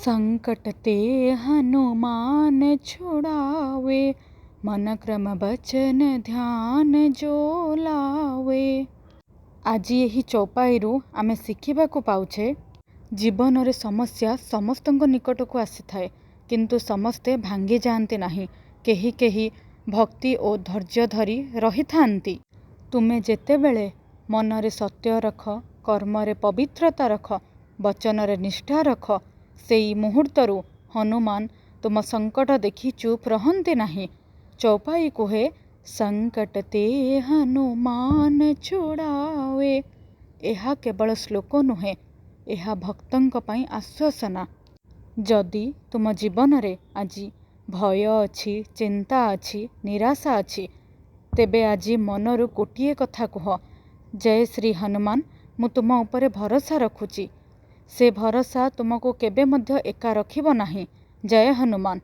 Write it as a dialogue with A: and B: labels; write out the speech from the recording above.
A: संकट ते हनुमान छुड़ावे, मन क्रम बचन ध्यान जो लावे। ଆଜି ଏହି ଚୌପାଇରୁ ଆମେ ଶିଖିବାକୁ ପାଉଛେ, ଜୀବନରେ ସମସ୍ୟା ସମସ୍ତଙ୍କ ନିକଟକୁ ଆସିଥାଏ, କିନ୍ତୁ ସମସ୍ତେ ଭାଙ୍ଗି ଯାଆନ୍ତି ନାହିଁ। କେହି କେହି ଭକ୍ତି ଓ ଧୈର୍ଯ୍ୟ ଧରି ରହିଥାନ୍ତି। ତୁମେ ଯେତେବେଳେ ମନରେ ସତ୍ୟ ରଖ, କର୍ମରେ ପବିତ୍ରତା ରଖ, ବଚନରେ ନିଷ୍ଠା ରଖ, ସେଇ ମୁହୂର୍ତ୍ତରୁ ହନୁମାନ ତୁମ ସଙ୍କଟ ଦେଖି ଚୁପ୍ ରହନ୍ତି ନାହିଁ। ଚୌପାଇ କୁହେ, ସଂକଟ ତେ ହନୁମାନ ଛୁଡ଼ାୱେ। ଏହା କେବଳ ଶ୍ଲୋକ ନୁହେଁ, ଏହା ଭକ୍ତଙ୍କ ପାଇଁ ଆଶ୍ୱାସନା। ଯଦି ତୁମ ଜୀବନରେ ଆଜି ଭୟ ଅଛି, ଚିନ୍ତା ଅଛି, ନିରାଶା ଅଛି, ତେବେ ଆଜି ମନରୁ ଗୋଟିଏ କଥା କୁହ, ଜୟ ଶ୍ରୀ ହନୁମାନ, ମୁଁ ତୁମ ଉପରେ ଭରସା ରଖୁଛି। ସେ ଭରସା ତୁମକୁ କେବେ ମଧ୍ୟ ଏକା ରଖିବ ନାହିଁ। ଜୟ ହନୁମାନ।